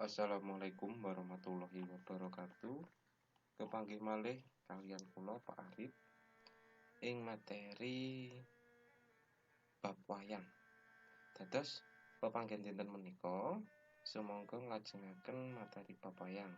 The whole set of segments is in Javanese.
Assalamualaikum warahmatullahi wabarakatuh. Kepanggih malih kaliyan kula Pak Arif ing materi bab wayang. Dados pepanggen dinten menika sumangga nglajengaken materi bab wayang.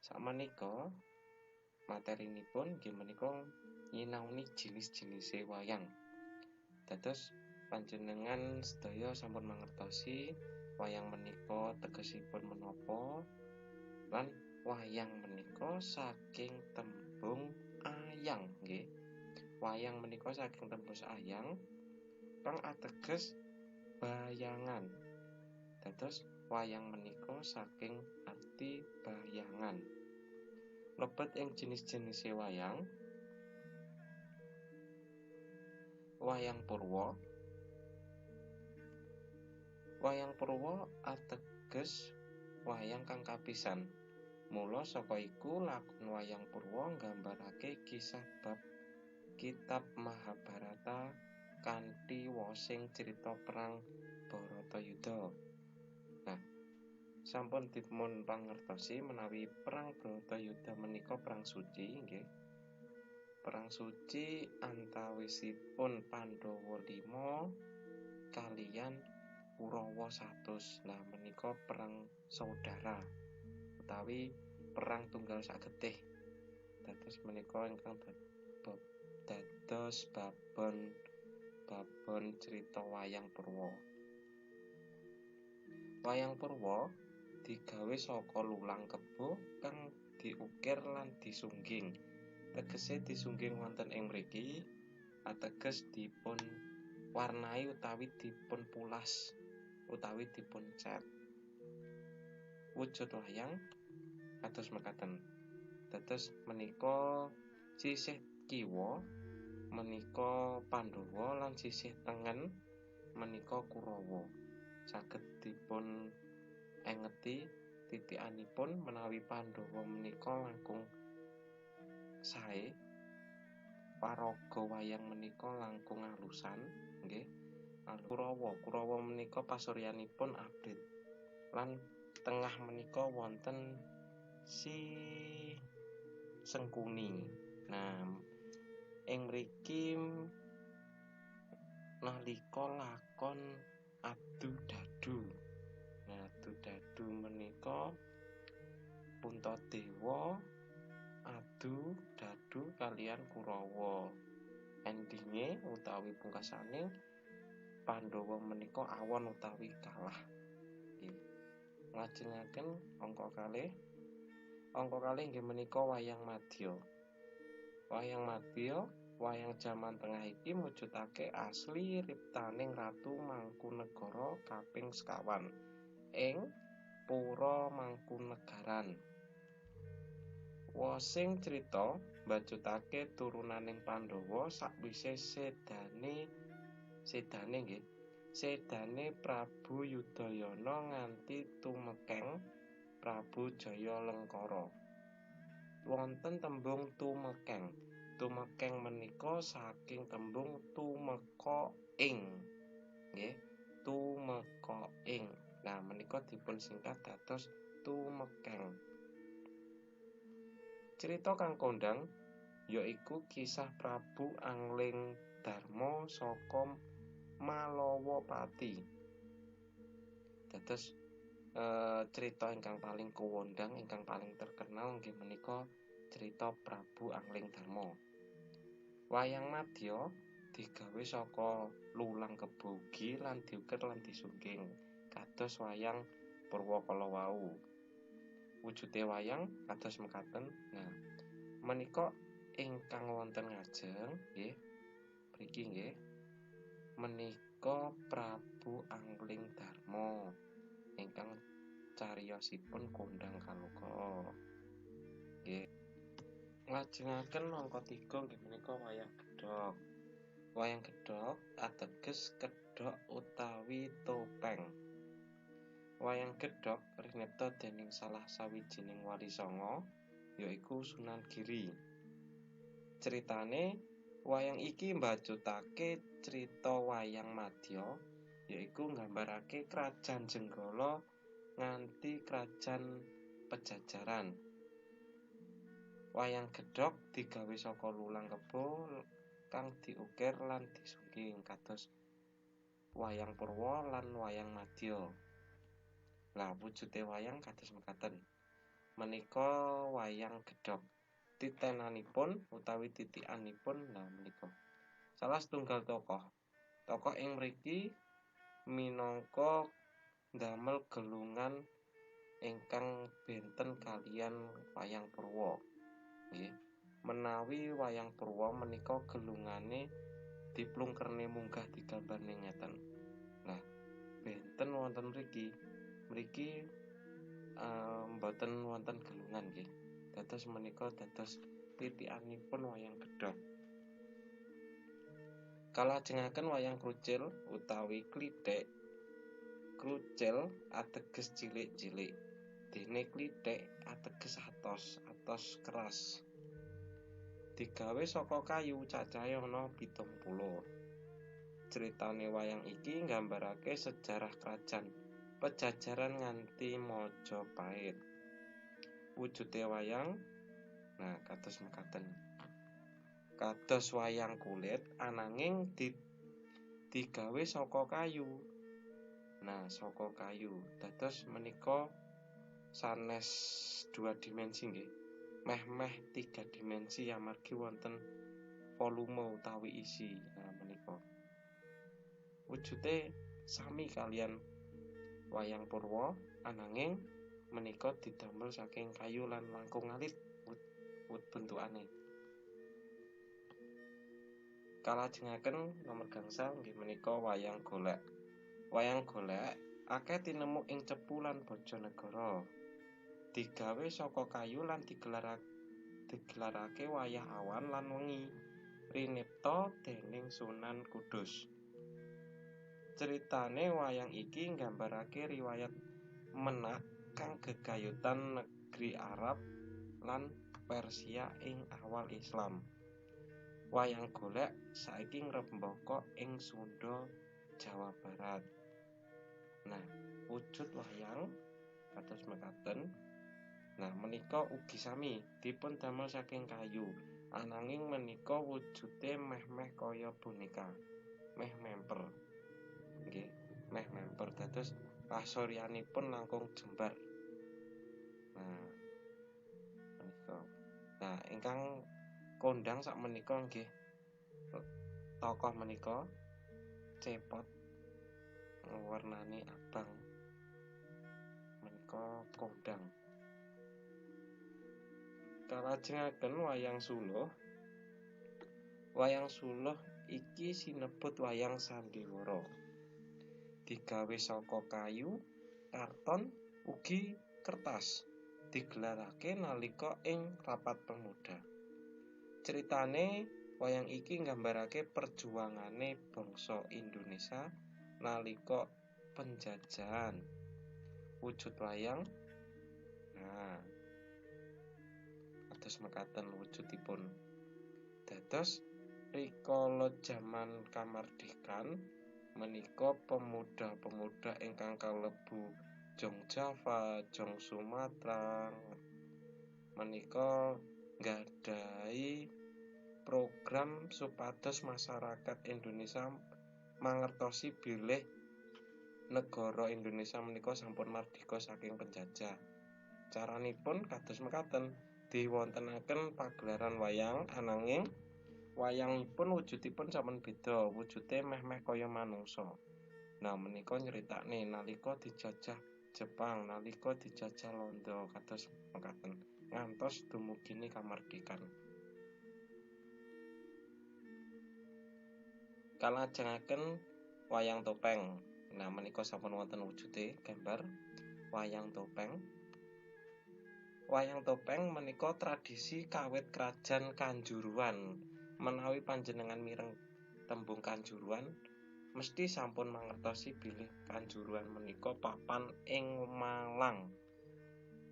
Sakmenika materinipun inggih menika nyinaoni jinis-jinise wayang. Dados panjenengan sedaya sampun mangertosi wayang menika tegesipun menapa lan wayang menika saking tembung ayang nggih. Wayang menika saking tembung ayang kang ateges bayangan. Dados wayang menika saking arti bayangan. Lebet ing jinis-jinise wayang, wayang purwa. Wayang purwa ateges wayang kang kapisan. Mula saka iku lakon wayang purwa nggambarake kisah bab kitab Mahabharata kanthi wosing crita perang Bharatayuda. Nah, sampun dipun pangertosi menawi perang Bharatayuda menika perang suci nggih. Perang suci antawisipun Pandhawa 5 kaliyan Kurawa 100. Nah, menika perang saudara utawi perang tunggal sagetih. Dados menika ingkang dados babon crita wayang purwa. Wayang purwa digawe saka lulang kebo kang diukir lan disungging. Tegese disungging wonten ing mriki ateges dipun warnai utawi dipun pulas utawi dipun cat. Wujud wayang kados mekaten. Dados menika sisih kiwa menika Pandhawa lan sisih tengen menika Kurawa. Saged dipun engeti titikanipun menawi Pandhawa menika langkung sae, paraga wayang menika langkung alusan nggih. Kurawa menika pasuryanipun abrit lan tengah menika wonten si Sengkuni. Nah, ing mriki nalika lakon adu dadu. Nah, adu dadu menika Puntadewa adu dadu kaliyan Kurawa. Endinge utawi pungkasane Pandhawa menika awon utawi kalah. Nggih. Nglajengaken angka kalih. Angka kalih inggih menika wayang madya. Wayang madya, wayang jaman tengah iki mujudake asli riptaning Ratu Mangkunegara kaping sekawan ing Pura Mangkunegaran. Wosing crita mbajutake turunaning Pandhawa sakwise sedane nggih. Sedane Prabu Yudhayana nganti tumekeng Prabu Jayalengkara. Wonten tembung tumekeng. Tumekeng menika saking tembung tumeka ing. Nggih, tumeka ing. Nah, menika dipun singkat dados tumekeng. Crita kang kondhang yaiku kisah Prabu Angling Darma saka Malawapati. Dados crita ingkang paling kondhang, ingkang paling terkenal inggih menika crita Prabu Angling Darma. Wayang madya digawe saka lulang kebo ugi lan diukir lan disungging kados wayang purwa kala wau. Wujude wayang kados mekaten. Nah, menika ingkang wonten ngajeng nggih. Mriki nggih. Menika Prabu Angling Darma ingkang cariyosipun kondhang kaloka. Nggih. Nglajengaken angka 3 nggih menika wayang gedhog. Wayang gedhog ateges kedhok utawi topeng. Wayang gedhog rinepta dening salah sawijining wali sanga yaiku Sunan Giri. Critane wayang iki mbajutake crita wayang madya yaiku nggambarake Krajan Jenggala nganti Krajan Pejajaran. Wayang gedhog digawe saka lulang kebo kang diukir lan disungging kados wayang purwa lan wayang madya. Lah wujude wayang kados mekaten. Menika wayang gedhog. Titenanipun utawi titikanipun lah menika salah setunggal tokoh. Tokoh ing mriki minangka ndamel gelungan ingkang benten kaliyan wayang purwa. Nggih. Menawi wayang purwa menika gelungane diplungkerne munggah digambarne ngeten. Lah benten wonten mriki. Mriki mboten wonten gelungan nggih. Dados menika dados titikanipun wayang gedhog. Kalajengaken wayang krucil utawi klithik. Krucil ateges cilik-cilik. Dene klithik ateges atos, atos keras. Digawe saka kayu cacahe ana 70. Critane wayang iki nggambarake sejarah krajan Pejajaran nganti Majapahit. Wujude wayang nah kados mekaten. Kados wayang kulit ananging digawe saka kayu. Nah, saka kayu. Dados menika sanes 2 dimensi nggih. Meh-meh 3 dimensi amargi wonten volume utawi isi. Nah, menika wujude sami kaliyan wayang purwa ananging menika didamel saking kayu lan langkung alit wut bentukane. Kalajengaken nomor gangsal nggih menika wayang golek. Wayang golek akeh tinemu ing Cepu lan Bojonegoro. Digawe saka kayu lan digelarake wayah awan lan wengi, rinipta dening Sunan Kudus. Critane wayang iki nggambarake riwayat menak kang gegayutan negeri Arab lan Persia ing awal Islam. Wayang golek saiki ngrembaka ing Sunda, Jawa Barat. Nah, wujud wayang kados mekaten. Nah, menika ugi sami dipun damel saking kayu, ananging menika wujude meh-meh kaya boneka, meh memper. Nggih, meh memper dados pasuryanipun langkung jembar. Nah, menika. Nah, ingkang kondang sakmenika nggih tokoh menika cepot warnane abang. Menika kondang. Kalajengaken wayang suluh. Wayang suluh iki sinebut wayang sandiwara. Digawe saka kayu, karton, ugi kertas. Digelarake nalika ing rapat pemuda. Critane wayang iki nggambarake perjuangane bangsa Indonesia nalika penjajahan. Wujud wayang nah kados mekaten wujudipun. Dados rikala jaman kamardikan menika pemuda-pemuda ingkang kalebu Jong Java, Jong Sumatera menika nggadahi program supados masyarakat Indonesia mangertosi bilih negara Indonesia menika sampun mardika saking penjajah. Caranipun kados mekaten, diwontenaken pagelaran wayang ananging wayangipun wujudipun sampun beda, wujude meh-meh kaya manungsa. Nah, menika nyritakne nalika dijajah Jepang, nalika dijajah Londo kados mekaten ngantos dumugine kamardikan. Kalajengaken wayang topeng. Nah, menika sampun wonten wujude gambar wayang topeng. Wayang topeng menika tradisi kawit Krajan Kanjuruan. Menawi panjenengan mireng tembung Kanjuruan, mesti sampun mangertosi bilih Kanjuruan menika papan ing Malang.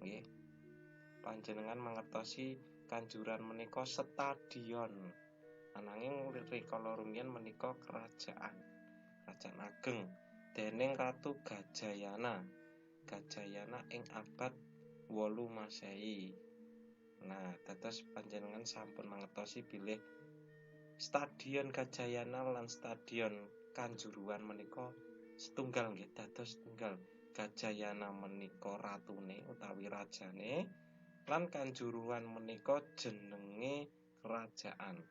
Nggih. Panjenengan mangertosi Kanjuruan menika stadion. Ananging rikala rumiyin menika kerajaan, Kerajaan Ageng dening Ratu Gajayana. Gajayana ing abad 8 Masehi. Nah, dados panjenengan sampun mangertosi bilih Stadion Gajayana lan Stadion Kanjuruhan menika setunggal nggih, dados setunggal. Gajayana menika ratune utawi rajane lan Kanjuruhan menika jenenge kerajaan.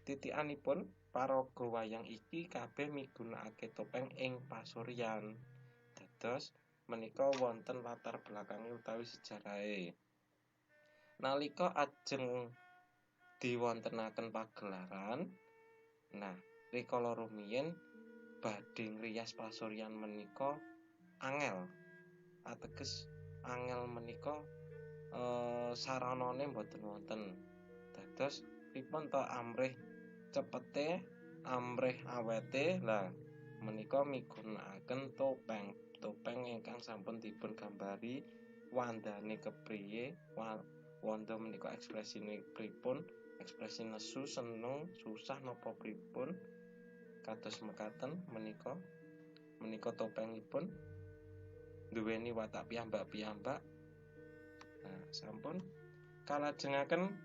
Titikanipun paraga wayang iki kabeh migunakake topeng ing pasuryan. Dados menika wonten latar belakange utawi sejarahe. Nalika ajeng diwontenaken pagelaran, nah rikala rumiyin badhe ngriyas pasuryan menika angel. Ateges angel menika saranane mboten wonten. Dados pripun to amrih cepete, amrih awete? Lah menika migunakaken topeng. Topeng ingkang sampun dipun gambari wandane kepriye, wanda menika ekspresine pripun, ekspresi nesu, seneng, susah napa pripun. Kados mekaten menika. Menika topengipun duweni watak piyambak-piyambak. Nah, sampun kalajengaken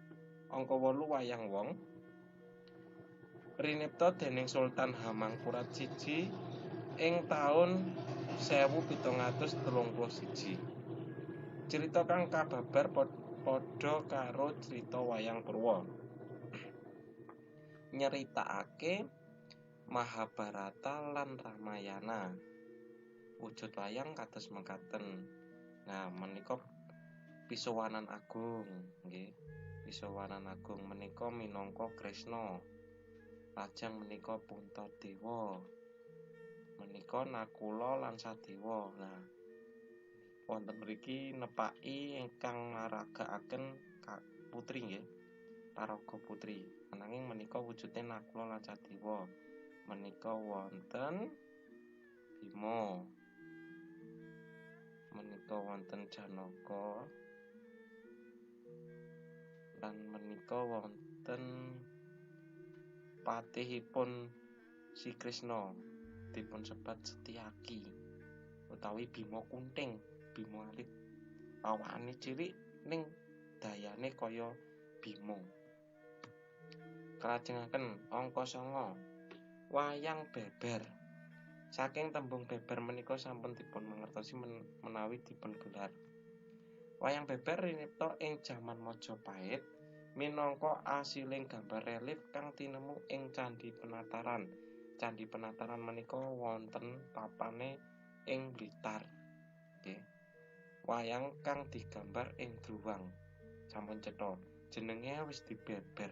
angka 8 wayang wong. Rinipta dening Sultan Hamangkurat I ing taun 1731. Crita kang kababar padha karo crita wayang Purwa. Nyeritakake Mahabharata lan Ramayana. Wujud wayang kados mekaten. Nah, menika Pisowanan Agung nggih. Pisowanan Agung menika minangka Kresna. Lajeng menika Puntadewa. Menika Nakula lan Sadewa. Nah, wonten mriki nepaki ingkang maragakaken putri nggih. Paraga putri. Ananging menika wujude Nakula lan Sadewa. Menika wonten Bima. Menika wonten Janaka. Lan menika wonten patihipun Si Krisna dipun sebat Setyaki utawi Bima Kunting, Bima alit. Awakane cilik ning dayane kaya Bima. Kalajengaken angka 9 wayang beber. Saking tembung beber menika sampun dipun mangertosi menawi dipun gelar. Wayang beber rinipta ing jaman Majapahit minangka asiling gambar relief kang tinemu ing Candhi Penataran. Candhi Penataran menika wonten papane ing Blitar. Nggih. Wayang kang digambar ing dluwang. Sampun cetha, jenenge wis dibeber.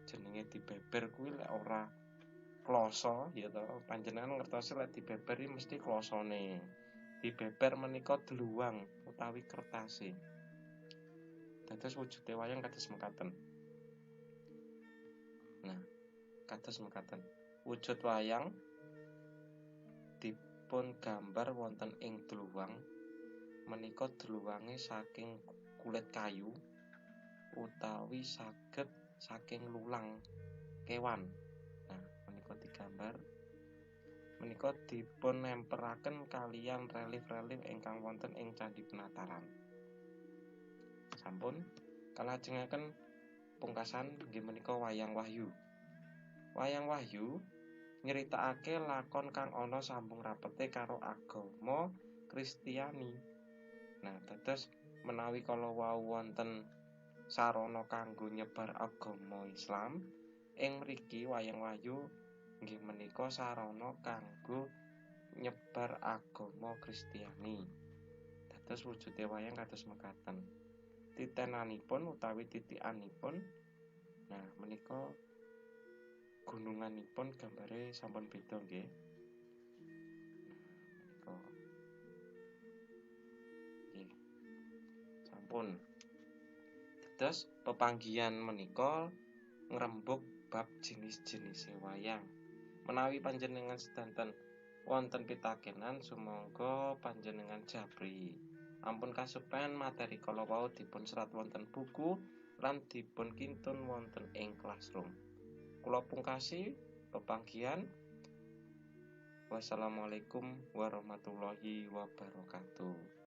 Jenenge dibeber kuwi lek ora kloso ya to, panjenengan ngertosi lek dibeber iki mesti klosone. Dibeber menika dluwang utawi kertase. Dados wujude wayang kados mekaten. Nah, kados mekaten. Wujud wayang dipun gambar wonten ing dluwang. Menika dluwange saking kulit kayu utawi saged saking lulang kewan. Nah, menika digambar. Menika dipun nemperaken kaliyan relief-relief ingkang wonten ing Candhi Penataran. Sampun kalajengaken pungkasan inggih menika wayang wahyu. Wayang wahyu nyeritakake lakon kang ana sambung rapete karo agama Kristiani. Nah, dados menawi kala wau wonten sarana kanggo nyebar agama Islam, ing mriki wayang wahyu inggih menika sarana kanggo nyebar agama Kristiani. Dados wujude wayang kados mekaten. Titenanipun utawi titikanipun, nah menika gununganipun gambare sampun beda nggih. Nah, menika nggih. Sampun. Dados pepanggihan menika ngrembug bab jinis-jinise wayang. Menawi panjenengan sedanten wonten pitakenan sumangga panjenengan japri. Ampun kasupen materi kala wau dipun serat wonten buku lan dipun kintun wonten ing classroom. Kula pungkasi pepanggihan. Wassalamualaikum warahmatullahi wabarakatuh.